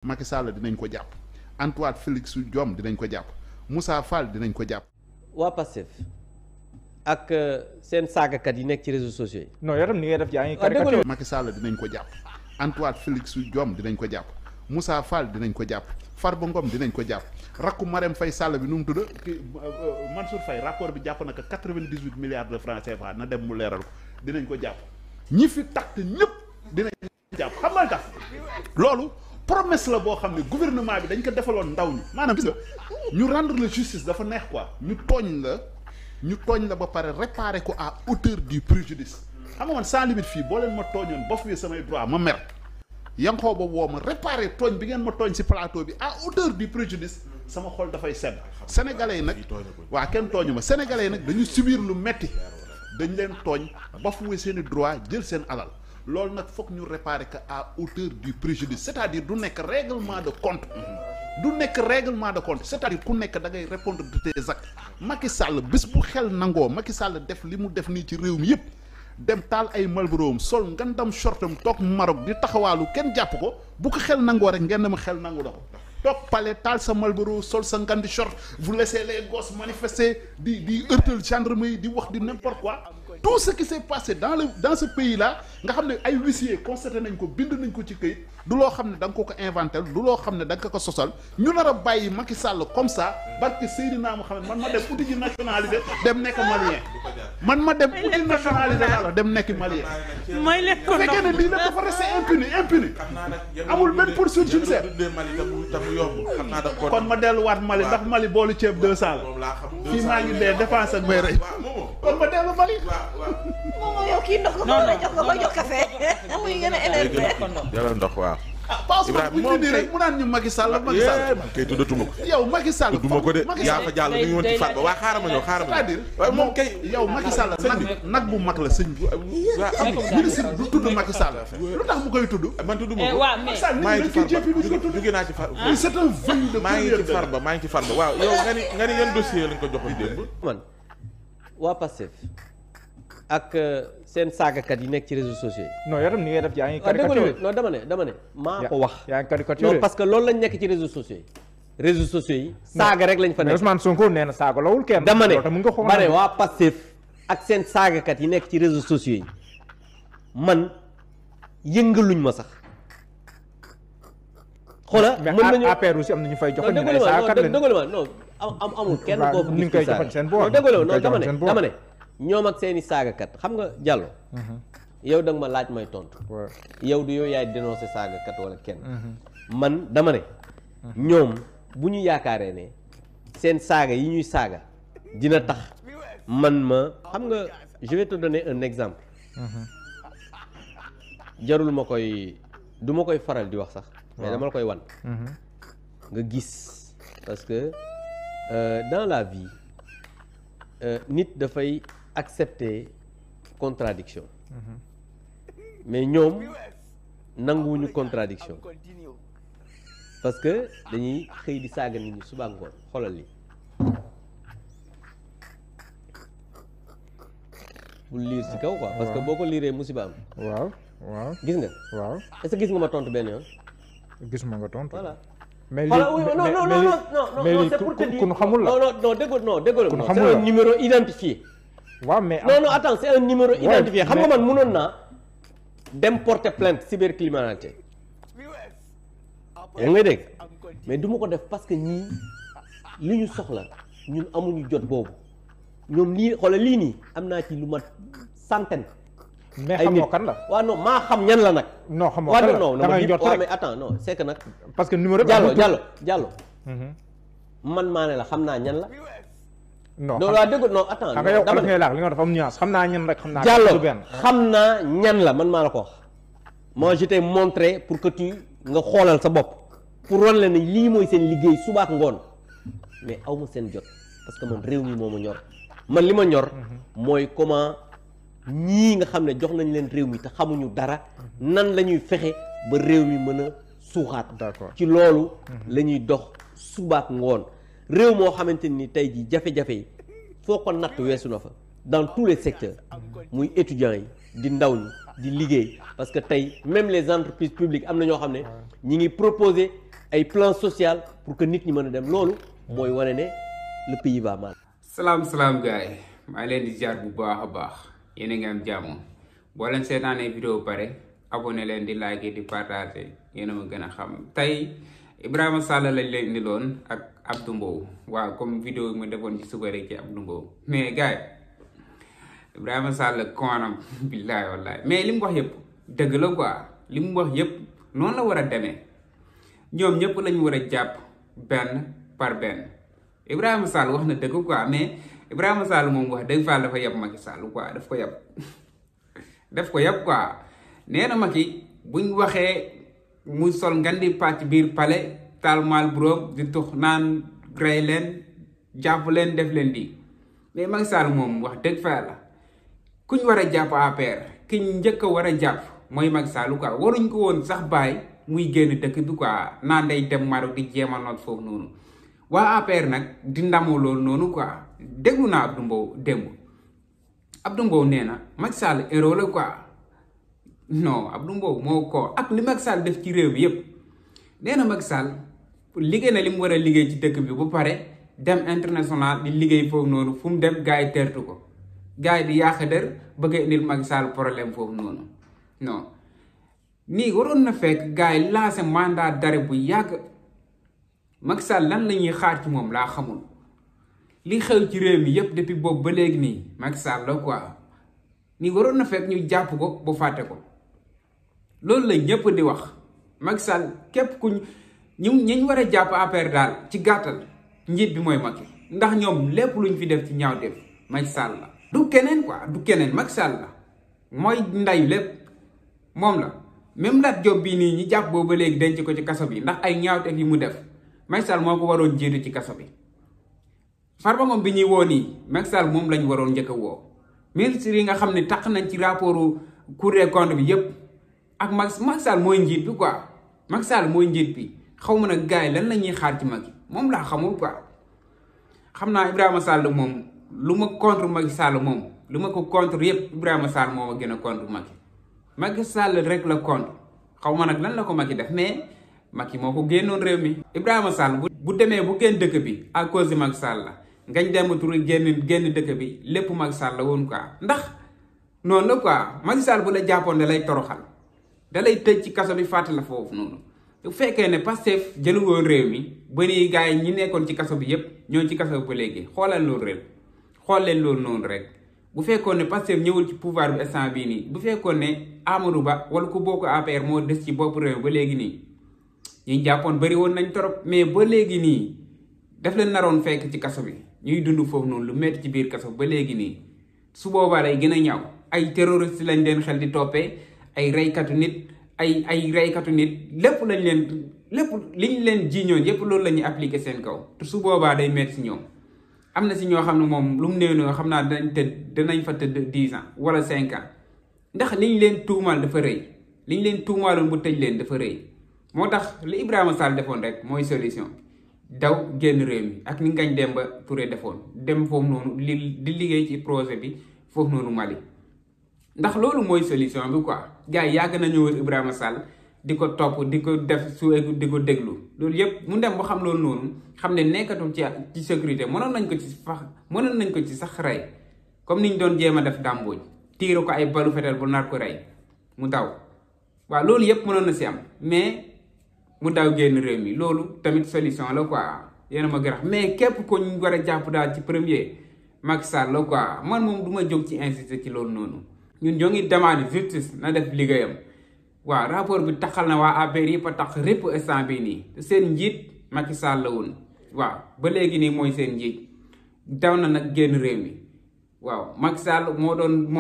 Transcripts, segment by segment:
Macky Sall dinañ ko jàpp Antoine Félix Diome dinañ ko jàpp Moussa Fall dinañ ko jàpp. waa Pastef ak seen saagakat yi nekk ci réseaux sociaux yi. non yow tam ni ngay def yaa ngi caricature. Macky Sall dinañ ko jàpp Antoine Félix Diome dinañ ko jàpp Moussa Fall dinañ ko jàpp Farba Ngom dinañ ko jàpp rakku Marème Faye Sall bi nu mu tudd Mansour Faye rapport bi jàpp na ko 98 milliards de francs CFA na dem mu leeral ko dinañ ko jàpp ñi fi takk ñëpp dinañ jàpp xam nga tax loolu. promesse la boo xam ne gouvernement bi dañ ko defaloon ndaw ñi maanaam gis nga ñu rendre la justice dafa neex quoi ñu tooñ la ba pare réparer ko à hauteur du préjudice xam nga man sans limite fii boo leen ma tooñoon ba fuye samay droit ma mer yanqoo ba woo ma réparer tooñ bi ngeen ma tooñ ci plateau bi à hauteur du préjudice sama xol dafay sedd sénégalais yi nag waa kenn tooñu ma sénégalais yi nag dañu subir lu metti dañ leen tooñ ba fuye seeni droit jël seen alal loolu nag foog ñu réparer que à hauteur du préjudice c'est-à-dire du nekk règlement de compte c'est-à-dire ku nekk da ngay répondre de tes actes Macky Sall bés bu xel nangoo Macky Sall def li mu def nii ci réew mi yëpp dem taal ay Marlboro sol ngandam shortam toog Maroc di taxawaalu kenn jàpp ko bu ko xel nangoo rek ngeen ma xel nangu na ko toog palais taal sa Marlboro sol sa ngandi short vous laissez les gosses manifester di heurtal gendarmerie di wax di n'importe quoi tout ce qui s'est passé dans ce pays là nga xam ne ay huissiers constaté nañ ko bind nañ ko ci këyit du loo xam ne da nga ko inventé du loo xam ne da nga ko sosal ñu nar a bàyyi Macky Sall comme ça barke Seydina Mohamed man ma dem uti ji nationalité dem nekk malien man ma dem uti nationalité la dem nekk malien mooy lekk ko fekkee ne lii la dafa resté impuni amul benn poursuite judiciaire kon ma delluwaat Mali ndax Mali boolu ceeb 200 la fii maa ngi dee dépense ak may rey kon ma dellu Mali moom yow kii ndox nga jox ko ba jox café muy gën a énervé jëlal ndox waaw. Ibrahima moom kay rek mu naan ñu Macky Sall Macky Sall man kay tuddatuma ko. yow Macky Sall tudduma ko de yaa fa jàll ñu woon ci Farba waa xaaral ma ñëw c'est-à-dire waaye moom kay yow Macky Sall nag bu mag la sëñ bi ministre du tudd Macky Sall lu tax mu koy tudd man tudduma ko maa ngi ci Farba jóge naa ci Farba c'est un venu de maa ngi ci Farba waaw yow nga ni yan dossier lañ ko joxoon démb man waa Pastef ak seen saagakat yi nekk ci réseaux sociaux yi. non yow tam ni ngay def yaa ngi caricature. non dama ne maa ko wax. yaa ngi caricature non parce que loolu lañ nekk ci réseaux sociaux yi. réseaux sociaux yi. saaga rek lañ fa nekk. Ousmane Sonko nee na saaga lawul kenn. dama ne ba ne waa Pastef ak seen saagakat yi nekk ci réseaux sociaux yi man yëngaluñ ma sax. xoola mën nañu APR aussi am na ñu fay jox ñu ne saagakat lañ non amul kenn koo fa gis. koy joxoon seen boor non dama ne ñoom ak seeni saagakat xam nga Diallo. yow da nga ma laaj may tontu. yow du yow yaay dénoncé saagakat wala kenn. man dama ne. ñoom bu ñu yaakaaree ne seen saaga yi ñuy saaga dina tax man ma xam nga je vais te donner un exemple. jarul ma koy du ma koy faral di wax sax. mais dama la koy wan. nga gis parce que dans la vie nit dafay accepter contradiction mais ñoom nanguwuñu contradiction parce que dañuy xëy di saaga nit ñi suba ngoon xoolal li bul liir ci kaw quoi parce que boo ko liiree musiba am waaw gis nga waaw est-ce que gis nga ma tontu benn yoon gis ma nga tontu voilà mais non c'est pour te dire kun xamul la non déggoo kun c'est un numéro identifié waaw mais non attends c'est un numéro identifié xam nga man mënoon naa dem porter plainte cybercriminalité yaa ngi dégg mais du ma ko def parce que ñii li ñu soxla ñun amuñu jot boobu ñoom lii xoolal lii nii am naa ci lu mat centaine mais xamoo kan la waaw non maa xam ñan la nag non xamoo kan la da ngay jot rek mais attends non c'est que nag parce que numéro Diallo man maa ne la xam naa ñan la non waaw dégg non attends xam nga yow ngay laax li nga dafa am nuance xam naa ñan rek xam naa Diallo xam naa ñan la man maa la ko wax moi je t'ai montré pour que tu nga xoolal sa bopp pour wan la ne lii mooy seen liggéey suba ak ngoon mais aw ma seen jot parce que man réew mi moo ma ñor man li ma ñor mooy comment ñii nga xam ne jox nañ leen réew mi te xamuñu dara nan la ñuy fexe ba réew mi mën a suuxaat ci loolu la ñuy dox suba ak ngoon réew moo xamante ni tey ji jafe-jafe yi foo ko natt weesu na fa dans tous les secteurs muy étudiants yi di ndaw ñi di liggéey parce que tey même les entreprises publiques am na ñoo xam ne ñi ngi proposer ay plan social pour que nit ñi mën a dem loolu mooy wane ne le pays va mal. salaam gars yi maa ngi leen di ziar bu baax a baax yéen a ngi am jàmm boo leen seetaanee vidéo pare abonné leen di like di partager yéen a ma gën a xam tey Ibrahima Sall lañ leen indiloon ak Abdou Mbow waaw comme vidéo mu defoon ci suba rek ci Abdou Mbow mais gars yi Ibrahima Sall koonam billahi wallahi mais li mu wax yëpp dëgg la quoi li mu wax yëpp noonu la war a demee ñoom ñëpp lañu war a jàpp benn par benn Ibrahima Sall wax na dëgg quoi mais Ibrahima Sall moom wax dëgg fa dafa yab Macky Sall quoi daf ko yab daf ko yab quoi nee na Macky buñ waxee muy sol ngandi pàcc biir palais taal maal buróom di tux naan rey leen jàpp leen def leen di mais Macky Sall moom wax dëgg fa la kuñ war a jàpp APR ki njëkk a war a jàpp mooy Macky Sall quoi waruñ ko woon sax bàyyi muy génn dëkk bi quoi naan day dem Maroc di jéem a noot foofu noonu waa APR nag di ndamoo loolu noonu quoi déglu naa Abdou Mbow démb Abdou Mbow nee na Macky Sall héros la quoi non Abdou Mbow moo ko ak li Macky Sall def ci réew bi yépp nee na Macky Sall liggéey na li mu war a liggéey ci dëkk bi ba pare dem international di liggéey foofu noonu fu mu dem gars yi teertu ko gars yi di yàq der bëgg a indil Macky Sall problème foofu noonu non nii waroon na fekk gars yi lancé mandat d'arrêt bu yàgg Macky Sall lan la ñuy xaar ci moom laa xamul li xew ci réew mi yépp depuis boobu ba léegi nii Macky Sall la quoi nii waroon na fekk ñu jàpp ko ba fàtte ko loolu la ñëpp di wax Macky Sall képp ku ñu war a jàpp APR daal ci gàttal njiit bi mooy Macky ndax ñoom lépp luñ fi def ci ñaaw def Macky Sall la du keneen quoi du keneen Macky Sall la mooy ndayu lépp moom la même Lat Diop bii nii ñi jàpp boobu ba léegi denc ko ci kaso bi ndax ay ñaawteef yi mu def Macky Sall moo ko waroon jiitu ci kaso bi Farba Ngom bi ñuy woo nii Macky Sall moom lañ waroon njëkk a woo ministre yi nga xam ne tax nañ ci rapportu Cour des comptes bi yépp ak Macky Sall mooy njiit bi quoi Macky Sall mooy njiit bi xaw ma nag gars yi lan la ñuy xaar ci Macky moom laa xamul quoi xam naa Ibrahima Sall moom lu ma contre Macky Sall moom lu ma ko contre yépp Ibrahima Sall moo ma gën a contre Macky Macky Sall rek la contre xaw ma nag lan la ko Macky def mais Macky moo ko génnoon réew mi Ibrahima Sall bu demee bu génn dëkk bi à cause de Macky Sall la ngañ dem tur génn dëkk bi lépp Macky Sall la woon quoi ndax noonu la quoi Macky Sall bu la jàppoon da lay toroxal da lay tëj ci kaso bi fàtte la foofu noonu bu fekkee ne Pastef jëlu woon réew mi ba nii gars yi ñi nekkoon ci kaso bi yépp ñoo ci kaso bi ba léegi xoolal loolu rek xool leen loolu noonu rek bu fekkoon ne Pastef ñëwul ci pouvoir bi instant bii nii bu fekkoon ne Amadou Ba wala ku bokk APR moo des ci bopp réew ba léegi nii ñi jàppoon bari woon nañ torop mais ba léegi nii daf leen naroon fekk ci kaso bi ñuy dund foofu noonu lu metti ci biir kaso ba léegi nii su boobaa lay gën a ñaaw ay terroriste lañ leen xel di toppee ay reykatu nit ay reykatu nit lépp lañ leen lépp liñ leen jiiñoon yépp loolu la ñuy appliqué seen kaw te su boobaa day metti si ñoom am na si ñoo xam ne moom lu mu néew noo xam naa danañ fa tëdd 10 ans wala 5 ans ndax liñ leen tuumaal dafa rëy liñ leen tuumaaloon bu tëj leen dafa rëy moo tax li Ibrahima Sall defoon rek mooy solution daw génn réew mi ak ni Ngagne Demba Touré defoon dem foofu noonu di liggéey ci projet bi foofu noonu Mali ndax loolu mooy solution bi quoi gars yi yàgg nañu wër Ibrahima Sall di ko topp di ko def su di ko déglu loolu yépp mu dem ba xam loolu noonu xam ne nekkatul ci sécurité mënoon nañ ko ci sax rey comme niñ doon jéem a def dàmbooj tiire ko ay balu fetel bu nar ko rey mu daw waaw loolu yépp mënoon na si am mais mu daw génn réew mi loolu tamit solution la quoi yéen a ma gërëm mais képp ko ñu war a jàpp daal ci premier Macky Sall la quoi man moom du ma jóg ci insister ci loolu noonu ñun ñoo ngi demande justice na def liggéeyam waaw rapport bi taxal na waa APR yëpp a tax répp instant bii nii te seen njiit Macky Sall la woon waaw ba léegi nii mooy seen njiit daw na nag génn réew mi waaw Macky Sall moo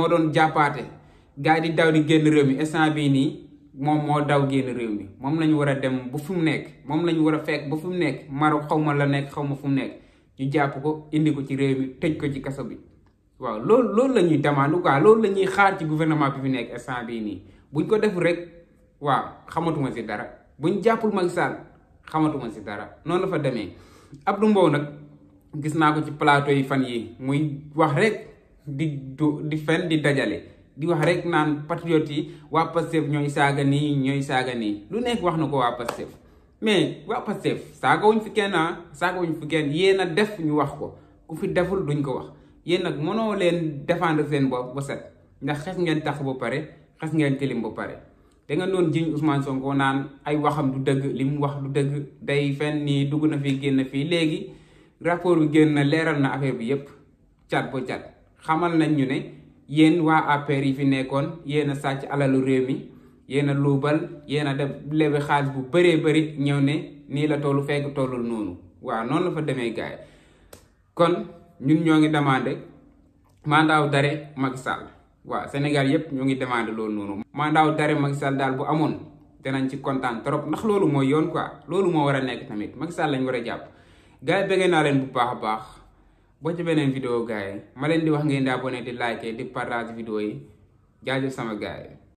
doon jàppaate gars yi di daw di génn réew mi instant bii nii moom moo daw génn réew mi moom lañu war a dem ba fu mu nekk moom lañu war a fekk ba fu mu nekk Maroc xaw ma la nekk xaw ma fu mu nekk ñu jàpp ko indi ko ci réew mi tëj ko ci kaso bi waaw loolu la ñuy demande quoi loolu la ñuy xaar ci gouvernement bi fi nekk instant bii nii buñ ko def rek waaw xamatuma si dara buñ jàppul Macky Sall xamatuma si dara noonu la fa demee Abdou Mbow nag gis naa ko ci plateau yi fan yi muy wax rek di fen di dajale di wax rek naan patriote yi waa Pastef ñooy saaga nii lu nekk wax na ko waa Pastef mais waa Pastef saagawuñ fi kenn saagawuñ fi kenn yéen a def ñu wax ko ku fi deful duñ ko wax yéen nag mënoo leen défendre seen bopp ba set ndax xes ngeen tax ba pare xes ngeen tilim ba pare da nga doon jiñ Ousmane Sonko naan ay waxam du dëgg li mu wax du dëgg day fen nii dugg na fii génn fii léegi rapport bi génn na leeral na affaire bi yépp cat ba cat xamal nañ ñu ne yéen waa APR yi fi nekkoon yéen a sàcc alalu réew mi yéen a luubal yéen a def lebe xaalis bu bëree bëri ñëw ne nii la tollu fekk tollul noonu waaw noonu la fa demee gaay kon ñun ñoo ngi demandé mandat d'arrêt Macky Sall waaw Sénégal yépp ñoo ngi demandé loolu noonu mandat d'arrêt Macky Sall daal bu amoon danañ ci kontaan trop ndax loolu mooy yoon quoi loolu moo war a nekk tamit Macky Sall lañ war a jàpp gars yi bëggee naa leen bu baax a baax boo ci beneen vidéo gars yi ma leen di wax ngeen di abonné di like di partage vidéo yi jaajëf sama gars yi